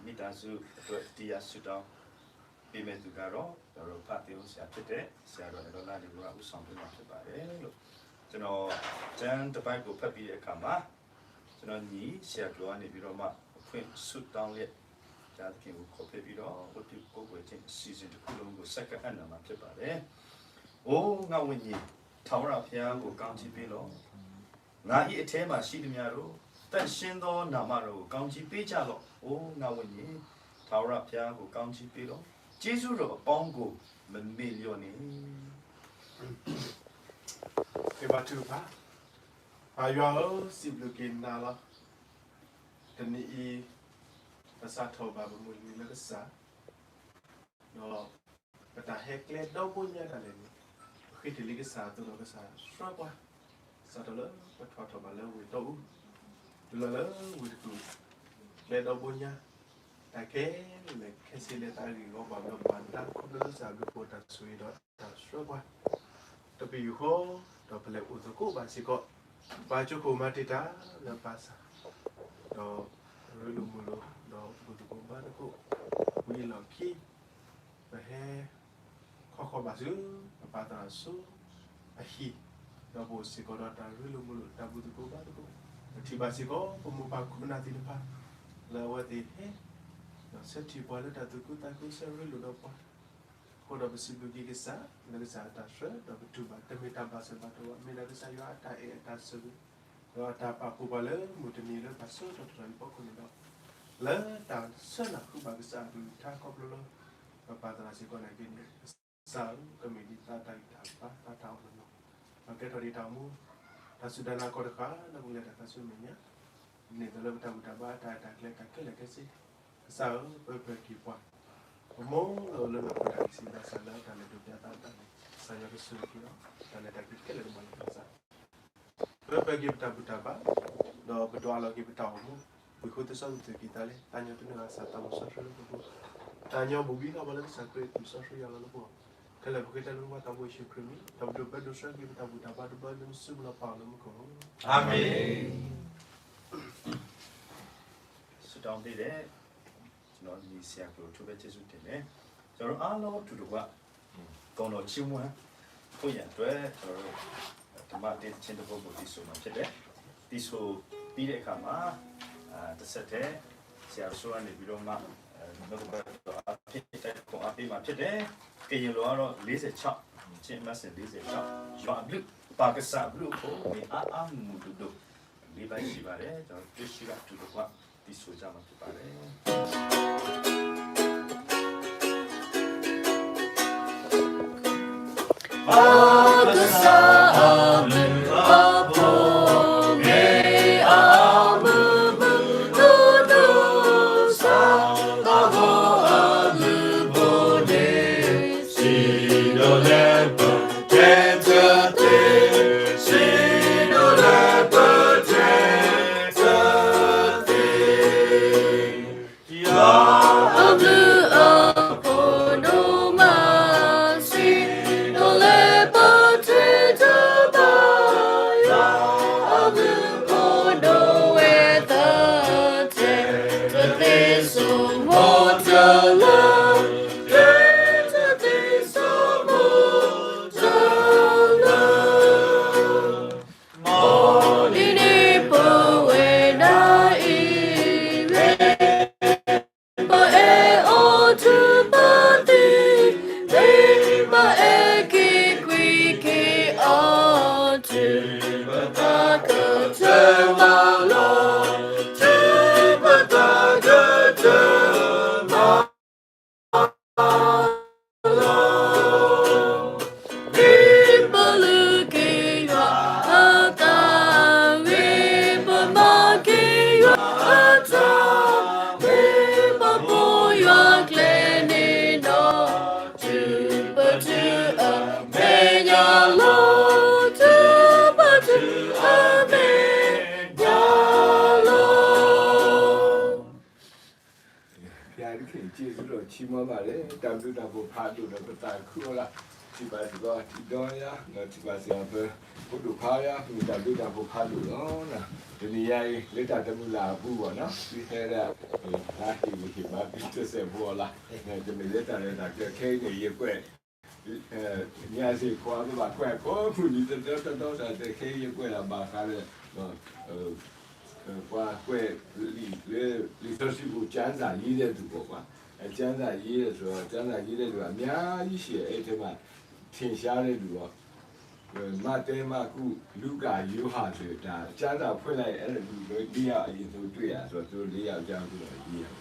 မိသားစုအတွက် တရားဆုတောင်းပေးမယ့်သူကတော့ ကျွန်တော်တို့ ဖသင်းအုပ်ဆရာဖြစ်တဲ့ ဆရာတော် အဲၣ်ဒေါ်လှနေဝင်း ဦးဆောင်ပေးမှာဖြစ်ပါတယ်လို့ ကျွန်တော် ကျမ်းတစ်ပိုဒ်ကို ဖတ်ပြီးတဲ့အခါမှာ ကျွန်တော်ညီဆရာကလိုကနေပြီးတော့မှ အဖွင့်ဆုတောင်းလျက် ဘုရားသခင်ကို ခေါ်ဖျက်ပြီးတော့ ဝတ်ပြုကိုးကွယ်ခြင်း အစီအစဉ်တစ်ခုလုံးကို စက္ကန့်အနံမှာဖြစ်ပါတယ်။ အိုငါဝိညာဉ်၊ ထာဝရဘုရားကို ကောင်းချီးပေးလော့။ ငါ၏အထဲမှာရှိသမျှတို့၊ သန့်ရှင်းသောနာမတော်ကို ကောင်းချီးပေးကြလော့။ အိုငါဝိညာဉ်၊ ထာဝရဘုရားကို ကောင်းချီးပေးလော့။ ကျေးဇူးတော်အပေါင်းကို မမေ့လျော့နှင့်။ ကဘါထုကဖၣ်, ပၢ်ယွၤဧၢ, စံးဘျုးက့ၤနၤလီၤ. တနံၤအံၤ ပစးထီၣ်ဘၣ်ပမုၢ်နံၤလၢကစၢ် ဒီး ပတၢ်ဟဲကျဲဒီဘိညါဒၣ်လဲာ်န့ၣ် ပဃ့တ့ၢ်လံကစၢ်အသိးဒီး ကစၢ်ဆှၢပှၤ စးထီၣ်လၢပထီၣ်ထီၣ်ဘၣ်လၢဝ့ၢ်တီအူ တုၤလီၤလၢဝ့ၢ်တကူၣ် ကျဲဒီဘိညါ တၢ်ခဲလၢာ်ခဲဆ့လၢတၢ်ဂ့ၢ်ဂီၢ်ဘၣ်ဘျီဘၣ်ဒါ ခီဖျိလၢကစၢ်အဘျုးအဖှိၣ်တၢ်ဆိၣ်ဂ့ၤဒီးတၢ်ဆှၢပှၤ တပယူာ်ဃီ ဒီးပလဲၤအိၣ်သကိးဘၣ်စ့ၢ်ကီး ပှၤကၠိခိၣ်မၤတံာ်တာ်လၢပၢ်စၢ် ဒီးရ့လိာ်မုာ်လိာ် ဒီးဘူၣ်သကိးဘါသကိး ဝံၤအလီၢ်ခံ ပဟဲ ခီဃီၤဘၣ်ဆူ ပပၢ်သရၣ်စိ အဟံၣ် ဒီးပအိၣ်စ့ၢ်ကီးဒီးတၢ်ရ့လိာ်မုာ်လိာ် တၢ်ဘူၣ်သကိးဘါသကိး ပထံၣ်ဘၣ်စ့ၢ်ကီး ပမိၢ်ပၢ်ခိၣ်နၢ်သ့ၣ်တဖၣ် လၢအဝဲသ့ၣ်ဟဲ ဒီးဆၢထံၣ်ပှၤလၢတၢ်သူၣ်ခုသးခု ဆၢရ့လိာ်ဒီးပှၤ အဃိဒီးပစံးဘျုးက့ၤကစၢ် လၢကစၢ်အတၢ်ဆှၢ ဒီးပတူၢ်ဘၣ် တမ့ၢ်တၢ်ဘၣ်စၢၤဘၣ်တီၤဘၣ် မ့ၢ်ဒၣ်ကစၢ်ယွၤအတၢ်အဲၣ်အတၢ်ဆိၣ်ဂ့ၤ ဒီးအတၢ်ပာ်ဖှိၣ်ပှၤလၢမုၢ်တနံၤလၢတၢ်ဆၢကတီၢ်တတီၤအံၤအဖီခိၣ်န့ၣ်ဒီး လၢတၢ်ဆၢနၢ်ဃုာ်ဘၣ်ကစၢ်အကလုၢ်ကထါခီဖျိလၢ ပပၢ်သရၣ်စ့ၢ်ကီးနာ်က့န့ၣ် ကစၢ်ဧၢ ကမ့ၢ်ဒ်သးတၢ်ဂံၢ်တၢ်ဘါ သးတၢ်အီၣ်နီၢ်နီၢ် ဒီးကဲထီၣ်ဒ်တၢ်အိၣ်မူ တၢ်စူၢ်တၢ်နာ်ကီၢ်တဃၣ် ဒီးကလဲၤတၢ်သးဆူမဲာ်ညါ ဒ်န့ၣ်အသိးလၢပတၢ်ဘူၣ်တၢ်ဘါတၢ်အဲၣ်တၢ်ကျဲတၢ်ခဲလၢာ်ခဲဆ့ ကစၢ်ဧၢ ပၢပၢက့ၤပှၤ ပမိၢ်လၢအအိၣ်လၢလၢပှဲၤတၢ်ကစံးဘၣ်ဆၣ်လၢတၢ်လဲၤဒိးပျးသးတၢ်န့ၣ် ကစၢ်ယွၤကဆိၣ်ဂ့ၤက့ၤဒီး တၢ်လဲၤတၢ်က့ၤခဲလၢာ်ကဘၣ်လၢပသး ပၢပၢက့ၤပတၢ်ဘူၣ်တၢ်ဘါ ဒီးပဒွးလီၤက့ၤပတၢ်အိၣ်မူ ဝံၤဃိသစီသုးက့ၤသးလဲ တၢ်ညီတနုာ်အသးသမူစီဆှံလၢပပူၤ တၢ်ညီဘူၣ်ဘံဃာ်ပှၤလၢကစၢ်ခရံာ်အသွံၣ်စီဆှံယွၤလီၤလၢပဂီၢ် ခဲလၢာ်ပဃ့တၢ်လၢပပၢ်သးဘိယ့ၣ်ၡူးခရံာ်မံၤ ဒီးပဒိးပၢဒိးဆှၢက့ၤပတၢ်ဘူၣ်တၢ်ဘါတဘျီလၢနစုပူၤလီၤ ပၢ်လၢမူခိၣ် အၤမ့ၣ် ဆုတောင်းပေးတဲ့ ကျွန်တော်ညီဆရာကို အထူးပဲကျေးဇူးတင်တယ်။ ကျွန်တော်တို့အားလုံးအတူတကွ ဂုဏ်တော်ချီးမွမ်းဖို့ရန်အတွက် ကျွန်တော်တို့ ဓမ္မတေးသီချင်းတစ်ပုဒ်ကို သီဆိုမှာဖြစ်တယ်။ သီဆိုပြီးတဲ့အခါမှာ အာ တစ်ဆက်တည်း ဆရာအစိုးရနေပြီးတော့မှ အာ နှုတ်ကပတ်တော်အားဖြင့် တိုက်တွန်းအားပေးမှာဖြစ်တယ်။ ကရင်လိုကတော့ လေးဆယ့်ခြောက် ချင်းအမှတ်စဉ် လေးဆယ့်ခြောက် ယွၤအဘျုး ပၢ်ကစၢ်အဘျုးအဖှိၣ် မ့ၢ်အါအါမုၢ်မုၢ်ဒိၣ်ဒိၣ် လေးပိုင်းရှိပါတယ်။ ကျွန်တော်တို့ တွေ့ရှိကအတူတကွ သီဆိုကြမှာဖြစ်ပါတယ်။ ပၢ်ကစၢ်အဘျုးအဖှိၣ် မ့ၢ်အါအါမုၢ်မုၢ်ဒိၣ်ဒိၣ် စးထီၣ်အဘျုးအဖှိၣ်န့ၣ် စံးဒီးလဲၤပတဲတသ့, စံးဒီးလဲၤပတဲတသ့. ယွၤအဘျုးအဖှိၣ်ဒိၣ်မး, စံးဒီးလဲၤပတဲတဘၣ်, ယွၤအဘျုးအဖှိၣ်ဒိၣ်ဝဲသၢ တဲတသ့ဆိမိၣ်တလၢ, တဲတသ့ဆိမိၣ်တလၢ. မ်ဒ်န့ၣ်ပဝဲဒၣ်အံၤ မ့ၢ်ပအဲၣ်အီၤတုၤပသံ, မ့ၢ်ပအဲၣ်က့ၤကွံာ်က့ၤအီၤ တုၤပသးကတၢၢ်မးလီၤ, တုၤပသးကတၢၢ်မး မ့ၢ်ပလုၢ်က့ၤယွၤအသး, မ့ၢ်ပမၤက့ၤယွၤအတၢ်, မ့ၢ်ပပိာ်ယွၤကျဲန့ၣ်ဒီး, တုၤပတုၤအမဲာ်ညါလီၤ, တုၤပတုၤအမဲာ်ညါလီၤ. ဘုရားသခင် ကျေးဇူးတော်ချီးမွမ်းပါတယ်။ တၢ်ဘျုးတၢ်ဖှိၣ်ဖးဒိၣ်ဒီးပသးခုအိၣ်လၢ် ထံၣ်ဘၣ်စ့ၢ်ကီး ထံၣ်ဒီးယၤ ထံၣ်ဘၣ်စ့ၢ်ကီး ဖိဒိၣ်ခွါယၤ မ့ၢ်တၢ်ဘျုးတၢ်ဖှိၣ်ဖးဒိၣ်လီၤ. တနံၤညါအံၤ လၢတၢ်တမုာ်လၢ်အပူၤဘၣ်နီၤ သုဟဲဒၣ် လါဟ့ၣ်ဂံၢ်ဟ့ၣ်ဘါသုတစဲးဖိအီၤလၢ် တမ့ၢ်လၢတၢ်ရဲၣ်တၢ်ကျဲၤခဲအံၤန့ၣ် ယကွဲး ညါစ့ၢ်ကီး ကဘၣ်ကွဲးကိးမုၢ်နံၤတဒီတဒီ တၢ်တဲခဲအံၤယကွဲးလၢဘၣ်ဃးဒီး ပှၤကွဲးလံာ်လၢ လံာ်စီဆှံပူၤ ကျမ်းစာရေးတဲ့သူပေါ့ကွာ ကျမ်းစာရေးတဲ့ဆိုတော့ ကျမ်းစာရေးတဲ့သူကအများကြီးရှိတယ် အဲ့ထဲမှာထင်ရှားတဲ့သူတော့ မတ်သဲ မၢ်ကူး လူးကၣ် ယိၤဟၣ်ဆိုတဲ့ ကျမ်းစာဖွင့်လိုက်ရင် အဲ့ဒါလူတွေလေးယောက်အရင်ဆုံးတွေ့ရဆိုတော့ သူတို့လေးယောက်အကြောင်း သူတို့ရေးရတယ်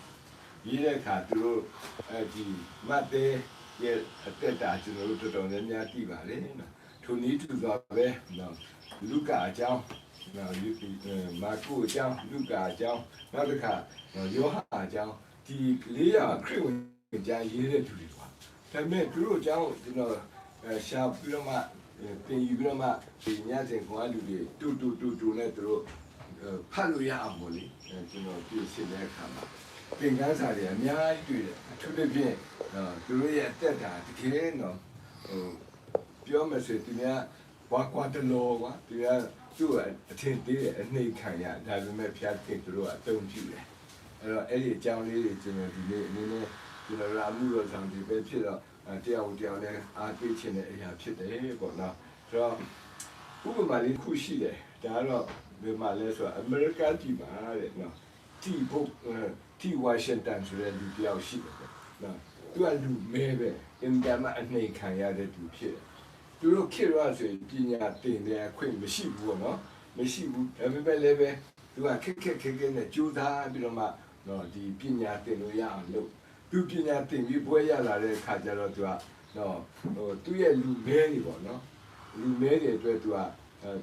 ရေးတဲ့အခါ သူတို့ ဒီမတ်သဲရဲ့အသက်တာ ကျွန်တော်တို့တော်တော်များများသိပါတယ်နော်။ ထိုနည်းတူစွာပဲနော် လူးကၣ်အကြောင်းနော် မာကုအကြောင်း လူးကၣ်အကြောင်း နောက်တစ်ခါနော် ယောဟန်အကြောင်း ဒီလေးယောက်ခရစ်ဝင်ကျမ်းရေးတဲ့သူတွေပါ ဒါပေမဲ့သူတို့အကြောင်းကျွန်တော်အဲရှာပြီးတော့မှအဲသင်ယူပြီးတော့မှဒီညသင်ခွန်အလူတွေတူတူတူတူနဲ့သူတို့အဲဖတ်လို့ရအောင်ပေါ့လေအဲကျွန်တော်ပြင်ဆင်တဲ့အခါမှာသင်ခန်းစာတွေအများကြီးတွေ့တယ်အထူးသဖြင့်အဲသူတို့ရဲ့အသက်တာတကယ်နော်ဟိုပြောမယ်ဆိုရင်သူများကွာကွာတလောကွာသူများသူ့အထင်သေးတယ်အနှိမ်ခံရဒါပေမဲ့ဘုရားသခင်သူတို့ကအသုံးပြုတယ်အဲ့တော့အဲ့ဒီအကြောင်းလေးတွေကျွန်တော်ဒီနေ့အနေနဲ့ကျွန်တော်တို့အမှုတော်ဆောင်တွေပဲဖြစ်တော့အဲတယောက်ကိုတယောက်လည်းအားပေးခြင်းတဲ့အရာဖြစ်တယ်ပေါ့နော်ဆိုတော့ဥပမာလေးတစ်ခုရှိတယ်ဒါကတော့ဘယ်မှာလဲဆိုတော့အမေရိကပြည်မှာတဲ့နော်တီဘိုတီဝါရှင်တန်ဆိုတဲ့လူတစ်ယောက်ရှိတယ်နော်သူကလူမဲပဲအင်တာမအနှိမ်ခံရတဲ့လူဖြစ်တယ်သူတို့ခေတ်တော့ဆိုရင်ပညာသင်တဲ့အခွင့်မရှိဘူးပေါ့နော်မရှိဘူးဒါပေမဲ့လည်းပဲသူကခက်ခက်ခဲခဲနဲ့ကြိုးစားပြီးတော့မှဒီပညာသင်လို့ရအောင်လုပ်သူပညာသင်ပြီးဘွဲ့ရလာတဲ့အခါကျတော့သူကသူ့ရဲ့လူမဲတွေပေါ့နော်လူမဲတွေအတွက်သူက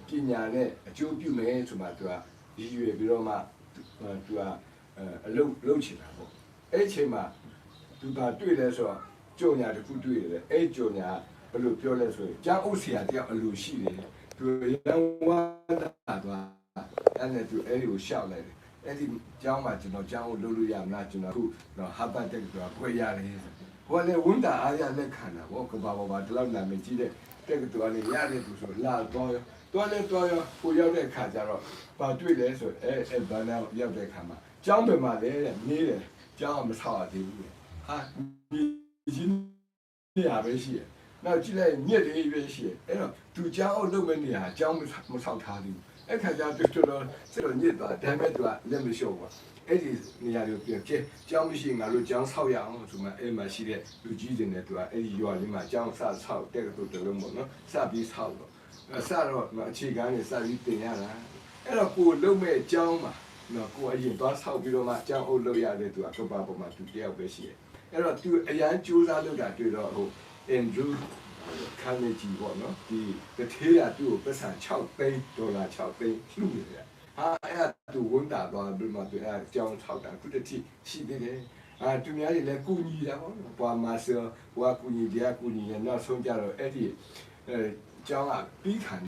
ပညာနဲ့အကျိုးပြုမယ်ဆိုမှသူကရည်ရွယ်ပြီးတော့မှသူကအလုပ်လုပ်ချင်တာပေါ့အဲ့ချိန်မှာသူဘာတွေ့လဲဆိုတော့ကြော်ညာတစ်ခုတွေ့တယ်အဲ့ကြော်ညာဘယ်လိုပြောလဲဆိုရင်ကျောင်းအုပ်ဆရာတယောက်အလိုရှိတယ်သူရန်ဝါဒသွားအဲ့နဲ့သူအဲ့ဒီကိုရှောက်လိုက်တယ်အဲ့ဒီကျောင်းမှာကျွန်တော်ကျောင်းအုပ်လုပ်လို့ရမလားကျွန်တော်အခုတော့ဟာပတ်တက်ကတော်ဘွဲ့ရတယ်ဆိုဟိုကလည်းဝန်တာအားရလက်ခံတာပေါ့ကဘာပေါ်မှာဒီလောက်နာမည်ကြီးတဲ့တက်ကတော်ကနေရတဲ့သူဆိုလာတော့ရောသွားလဲသွားရောဟိုရောက်တဲ့အခါကျတော့ဘာတွေ့လဲဆိုအဲအဲဘာနာရောက်တဲ့အခါမှာကျောင်းဘယ်မှာလဲတဲ့မေးတယ်ကျောင်းကမဆောက်ရသေးဘူးတဲ့ဟာမြေကြီးနေရာပဲရှိတယ်နောက်ကြည့်လိုက်ရင်မြက်တွေပဲရှိတယ်အဲ့တော့သူကျောင်းအုပ်လုပ်မဲ့နေရာကျောင်းမဆောက်ထားသေးဘူးအဲ့ခါကျတော့သူတော်တော်စိတ်တော်ညစ်သွားဒါပေမဲ့သူကလက်မလျှော့ဘူးအဲ့ဒီနေရာကိုပြန်ကဲကျောင်းမရှိငါတို့ကျောင်းဆောက်ရအောင်ဆိုမှအဲ့မှာရှိတဲ့လူကြီးတွေနဲ့သူကအဲ့ဒီရွာလေးမှာကျောင်းစဆောက်တက်ကတူတလုံးပေါ့နော်စပြီးဆောက်တော့စတော့အခြေခံနေစပြီးတင်ရတာအဲ့တော့ကိုလုံးမဲ့ကျောင်းမှာနော်ကိုအရင်သွားဆောက်ပြီးတော့မှကျောင်းအုပ်လုပ်ရတဲ့သူကကဘာပေါ်မှာသူတယောက်ပဲရှိတယ်အဲ့တော့သူအရမ်းကြိုးစားလုပ်တာတွေ့တော့ဟို Andrew Carnegie ပေါ့နော်ဒီတထေးကသူ့ကိုပတ်စံ6သိန်းဒေါ်လာ6သိန်းလှူတယ်ဗျာဟာအဲ့ဒါသူဝန်တာသွားပြီးမှသူအဲ့ဒါကျောင်းထောက်တာအခုတစ်ထိရှိသေးတယ်အာသူများတွေလည်းကူညီတာပေါ့နော်ပှာမဆယ်ပှာကူညီတရားကူညီတယ်နောက်ဆုံးကြတော့အဲ့ဒီအဲကျောင်းကပြီးခံ